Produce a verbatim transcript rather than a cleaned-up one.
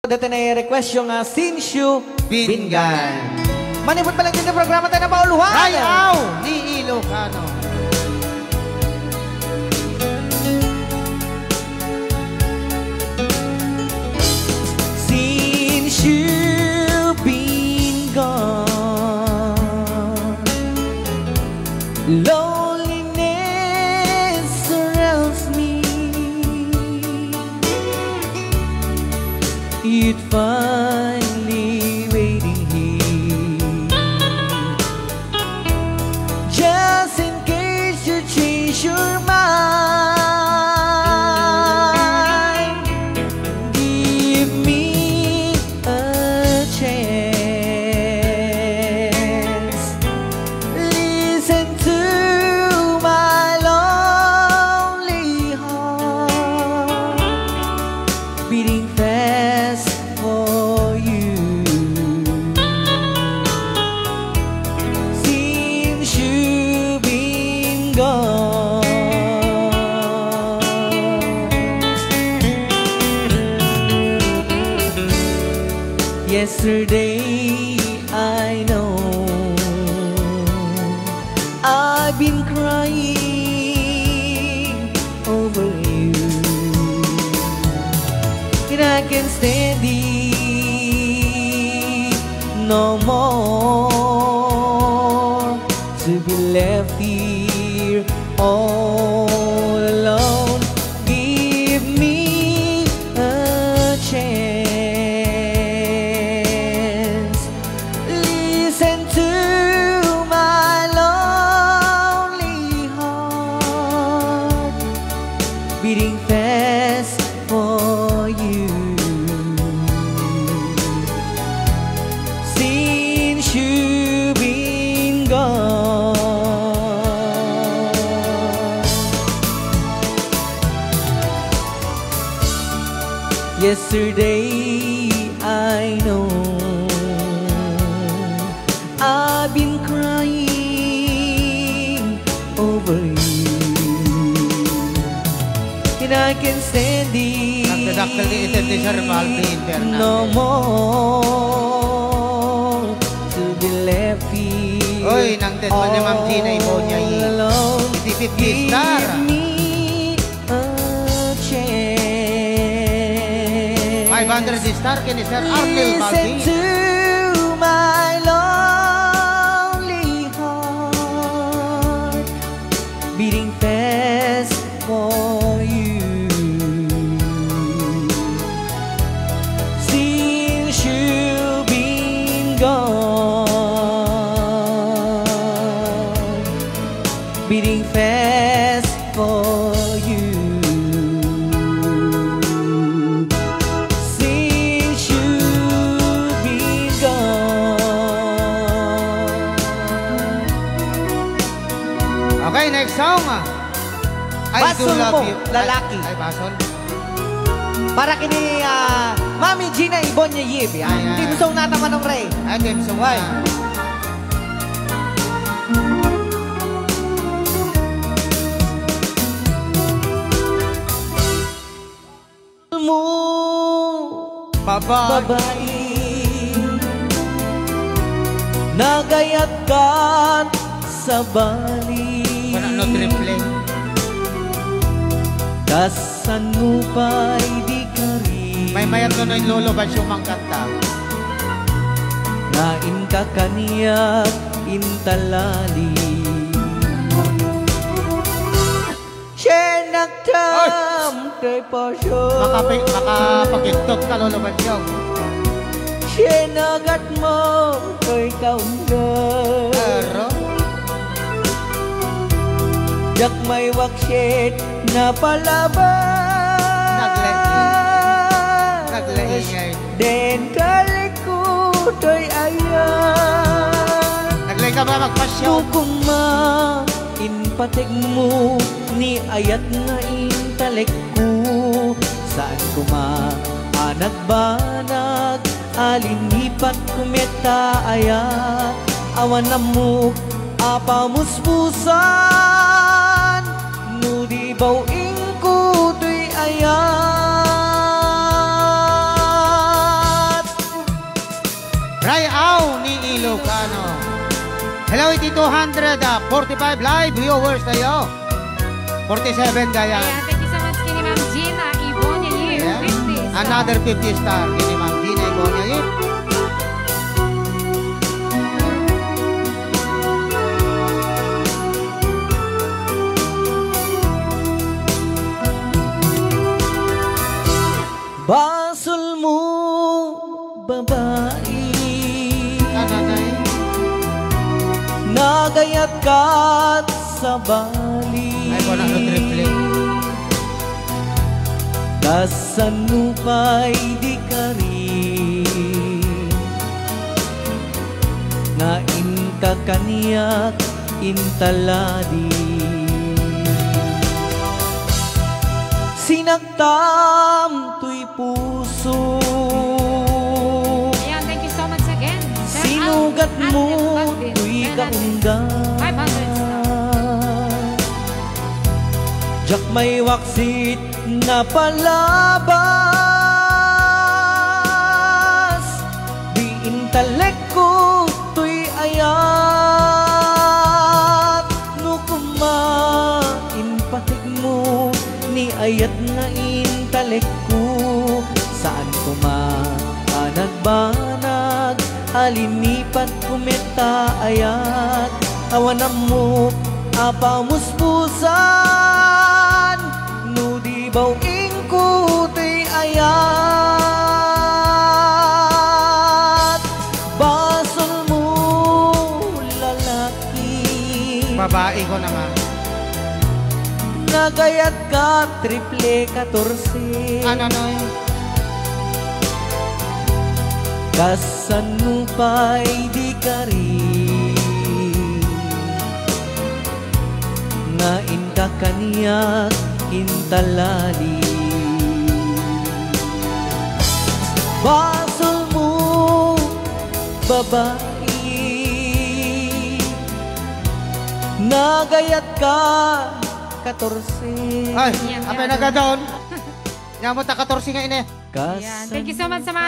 Dati na request yung, ah, Since You Been Gone. Manipud pa lang din ang programa tayo na pauluhan. Rayaw ni Ilocano. Since you've been gone, loneliness surrounds me. It finally waiting here. Just in case you change your mind, give me a chance. Listen to my lonely heart beating fast for you. Since you've been gone. Yesterday, I know I've been crying over you, and I can't stand it no more to be left here all alone. Give me a chance. Listen to my lonely heart beating fast for you. Since you've been gone. Yesterday, I know I've been crying over you, and I can't stand it Nagdadakkel ni Eden ni Sir Balvin Fernandez. No more to be left here Oy, nang dead man ni Ma'am Gina Iboña, eh. All alone. Iti fifty star. Give me a chance. Five hundred star ken ni Sir Arnel Baldi. Listen to my lonely heart beating fast for you. Since you've been gone, beating fast for you. Since you've been gone. Okay, next song. I do love you. Basol mo, lalaki. Ay, ay, basol. Para kini, ah, Mami Gina Iboña Yip, yan. Ay, ay. Theme song na ta, Manong Ray. Ay, theme song na. Mo, babae. Babae. Nagayat kat sabali. Wala, no triple. Kasano pay di kari. Maymayat no, no, in Lolo Basyo mangkanta. Nga inka kaniak intalali. Siya nagtam toy pasyo. Makapi-, makapagiktot ka, Lolo Basyong. Siya nagat mo toy kaunda. Pero? Dak may waksit na palabas. Nagla-, naglaingay. Den kaliko toy ayat. Naglaing ka ba magpasyaw? Bukon ma, inpateg mo ni ayat nga intalek ko. Saan koma a nagbanag, a linipat ko met ta ayat. Awan ammok a pamuspusan, no di baw-ing ko toy ayat. Kano. Hello, iti two hundred forty-five live viewers tayo. Forty-seven gaya. Ayan, thank you so much kini Ma'am Gina Ibonia Yip. Ayan. Fifty star. Another fifty star kini Ma'am Gina Ibonia Yip. Basol mo, babai. Nananay. Nagayat ka sabali. Ay, wala no triple. Kasano pay di kari? Nga inka kaniak intaladi. Sinaktam toy puso. Ayan, thank you so much again. Shout out, sinugat mo Ate Baldwin toy Fernandez. Kaunggan. Five hundred star. Diak maywaksit napalabas. Di intalekko toy ayat. No koma, impatikmo ni ayat nga intalekko. Saan koma a nagbanag a linipatko met ta ayat. Awan ammok a pamuspusan no di baw-ingko toy ayat. Basol mo, lalaki. Babae ko naman. Nagayat ka, triple katorse. Ano, Noy? Kasano pay di kari? Nga inka kaniak intalali. Basol mo, babai. Nagayat ka, katorse. Ay, Yan, apay yan. Nagadon. Nya mo ta katorse nga ini. Ayan. Thank you so much sa mga